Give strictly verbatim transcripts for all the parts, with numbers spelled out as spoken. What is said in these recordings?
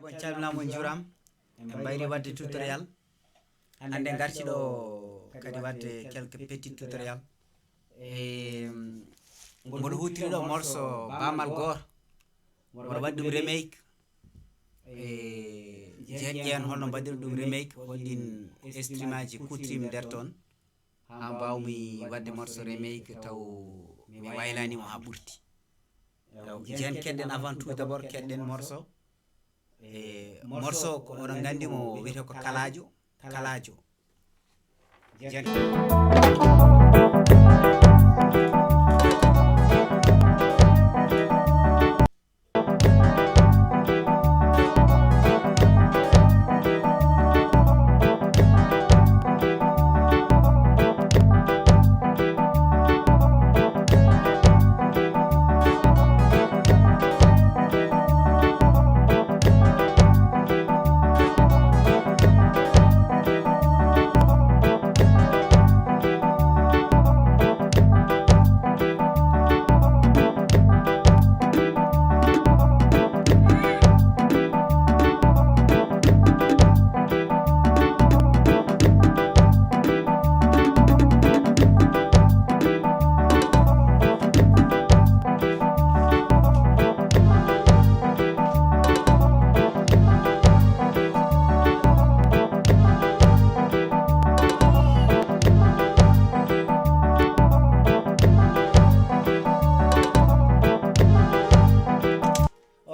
On calminaama, on njuuraama. En mbayri waɗde tutoriel. Hannde ngarti ɗo kadi waɗde quelques petits tutoriel. E mboɗo huutiri ɗo morceau baamal gooto. Mboɗo waɗi ɗum remake. E jeeƴƴeen holno mbaɗir ɗum remake, holɗin instrument ji kuutoriimi nder toon. Haa mbaawmi waɗde morceau remake taw mi waylaani mo haa ɓurti. Ew, nden keɗɗen avant tout d'abord, keɗɗen morceau. E morceau ko oɗon nganndi mo wiyetee ko Kalaajo, Kalaajo. Nden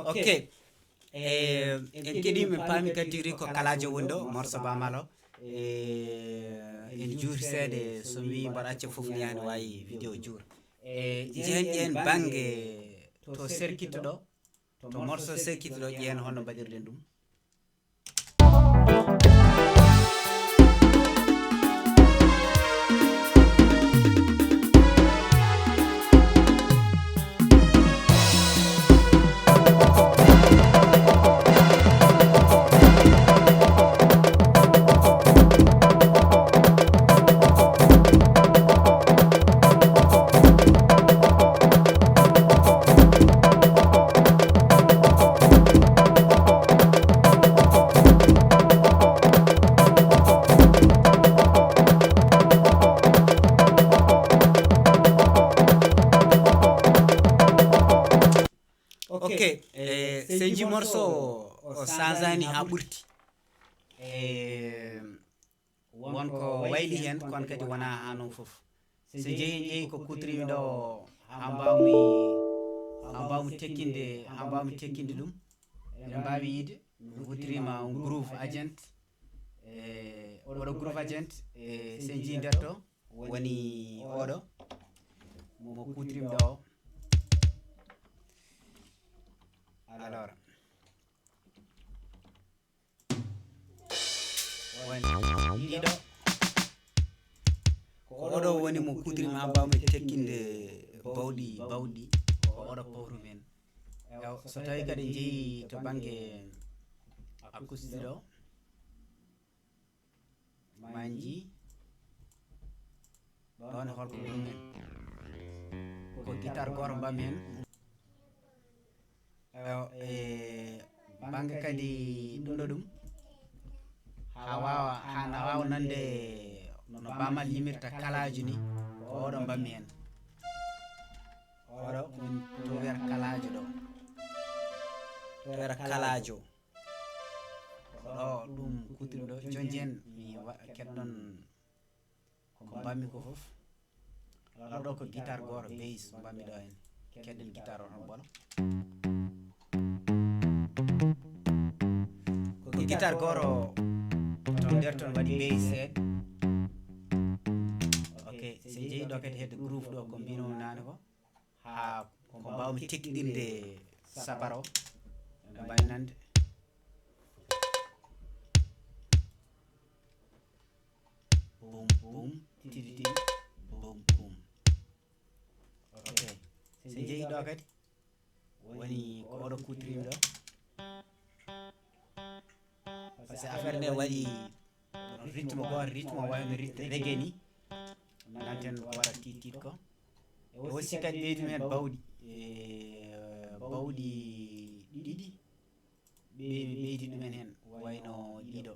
Ok. E en keɗii, min paami kadi ko Kalaajo woni ɗo, morceau baamal o. E en juuri seeɗa, so mi wii mboɗo acca fof ni, yani waawi vidéo juura. E njehen ƴeen bannge to circuit ɗo, to morceau circuit ɗo, ƴeen holno mbaɗirɗen ɗum. Ok. E sey njii morceau o, o sanzaani haa ɓurti. E won ko wayli heen, kono kadi wonaa haa noon fof. So njehi, njehi ko kuutoriimi ɗo, haa mbaawmi, haa mbaawmi tekkinde, haa mbaawmi tekkinde ɗum. Eɗen mbaawi yiide, mi huutoriima on Groove Agent. E oɗo Groove Agent, e so njii nder to, woni oɗo mo kuutoriimi ɗo o. Alors, woni ɗiɗo. Ko oɗo woni mo kuutoriimi haa mbaawmi tekkinde bawɗi, bawɗi. Ko oɗo powru men. Ewa, so tawii kadi njehii to bannge acoustique ɗo, ma en njii ɗoon e holko woni heen. Ko guitare gooto mbaɗmi heen. Ewa, e bannge kadi ɗum ɗo ɗum, haa waawa, haa na waawa nande no baamal yimirta kalaajo ni, ko oɗo mbaɗmi heen. Oɗo woni to wiyata kalaajo ɗo. To wiyata kalaajo. Ko ɗo ɗum kuutoriimi ɗo. Jooni nden mi wa-, keɗoɗon ko mbaɗmi ko fof. Ɗo ɗo ko guitare gooto, bass mbaɗmi ɗo heen. Keɗen guitare o tan ɓolo. Ko guitare gooto, to nder toon waɗi bass seeɗa. Ok, so en njehii ɗo kadi hedde groove ɗo ko mbinoomi naane ko. Haa ko mbaawmi tekkiɗinde sabar o, ene mbaawi nande. Bum, bum, tidi, tidi, bum, bum. Ok. So njehii ɗo kadi, woni ko oɗo kuutoriimi ɗo. Par ce que affaire nde waɗi rythme gooto, rythme wayno rythme reggae ni. Nanten ko waɗa tiit tiit ko. E aussi kadi ɓeydi men bawɗi. E bawɗi ɗiɗi. ɓe ɓeydi ɗumen heen, wayno ɗiɗo.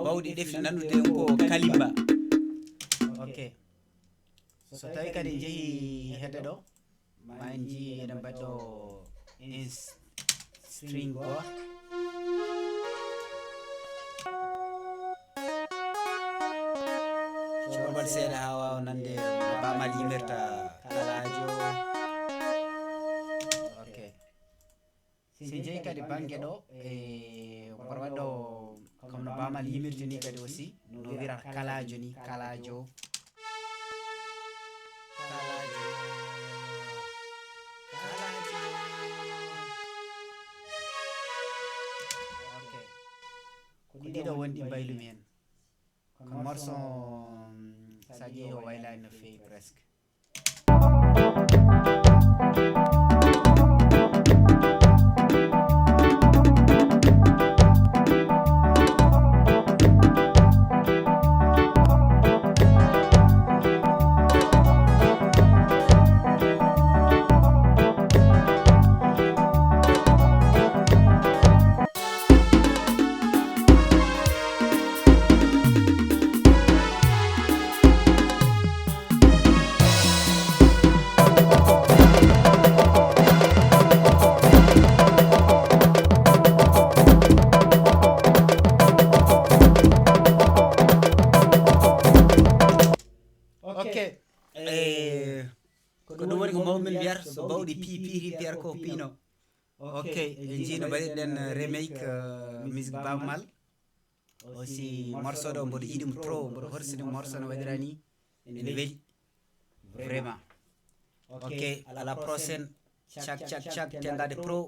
Bawɗi ɗefɗi nanndude ko kalimba. Ok. So tawi kadi en njehi hedde ɗo, ma en njii eɗen mbaɗi ɗo ins-, string goo. Corbal seeɗa haa waawa nande no baamal yimirta kalaajo. Ok. Si en njehi kadi bannge ɗo, e mboɗo waɗi ɗo, comme no baamal yimirta ni kadi aussi, no wirata kalaajo ni, kalaajo. Kalaajo. Kalaajo. Ok. Ko ɗiɗo wonɗi mbaylumi heen. Kono morceau, mm, so a ƴeewi o waylaani no feewi presque. Ok. Eh, ko ɗum woni ko mawɓe men mbiyata, so bawɗi pii, piiri, mbiyata ko piino. Ok, en njii no mbaɗirɗen remake, euh, musique Baaba Maal. Aussi, morceau ɗo mboɗo yiɗi mo trop, mboɗo horsini morceau no waɗira ni. Ene weli. Vraiment. Ok, à la prochaine. Cak, cak, cak, Tendaade Pro.